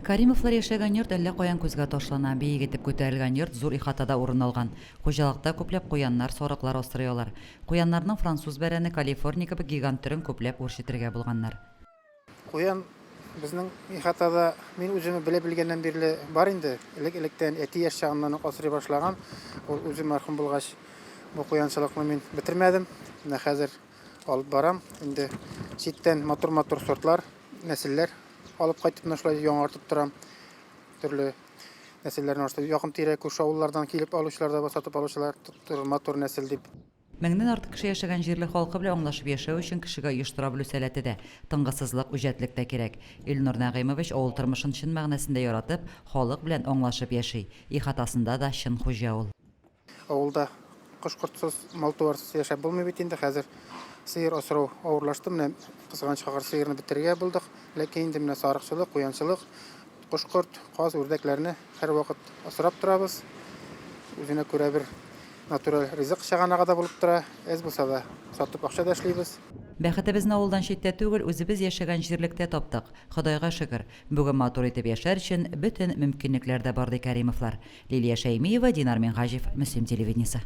Каримовлар яшәгән йорт әллә каян күзгә ташлана. Биек итеп күтәрелгән йорт зур ихатада урын алган. Хуҗалыкта күпләп куяннар, сарыклар асрый алар. Куяннарның француз бәрәне, калифорния кебек гигант төрен күпләп үрчетергә булганнар. Куян безнең ихатада мин үземне белә белгәннән бирле бар инде. Элек-электән әти яшь чагыннан ук асрый башлаган. Ул үзе мәрхүм булгач, бу куянчылыкны мин бетермәдем. Менә хәзер алып барам. Инде читтән матур-матур сортлар, нәселләр алып кайтып менә шулай яңартып торам. Төрле нәселләрне арты якын тирә күрше авыллардан килеп алучылар да бар, сатып алучылар матур нәсел дип. Меңнән артык кеше яшәгән җирле халкы белән аңлашып яшәү өчен кешегә оештыра белү сәләте дә, тынгысызлык, үҗәтлек тә кирәк. Илнур Нәгыймович авыл тормышын чын мәгънәсендә яратып, халык белән аңлашып яши. Ихатасында да чын хуҗа ул. Авылда кош-кортсыз, мал-туарсыз яшәп булмый бит инде. Хәзер сыер асрау авырлашты. Менә кызганычка каршы сыерны бетерергә булдык. Ләкин инде менә сарыкчылык, куянчылык, кош-корт, каз, үрдәкләрне һәрвакыт асрап торабыз. Үзенә күрә бер натураль ризык чыганагы да булып тора. Әз булса да сатып акча да эшлибез. Бәхетебезне авылдан читтә түгел, үзебез яшәгән җирлектә таптык. Ходайга шөкер, бүген матур итеп яшәр өчен бөтен мөмкинлекләр дә бар, ди Кәримовлар. Лилия Шәймиева, Динар Минһаҗев, Мөслим телевидениесе.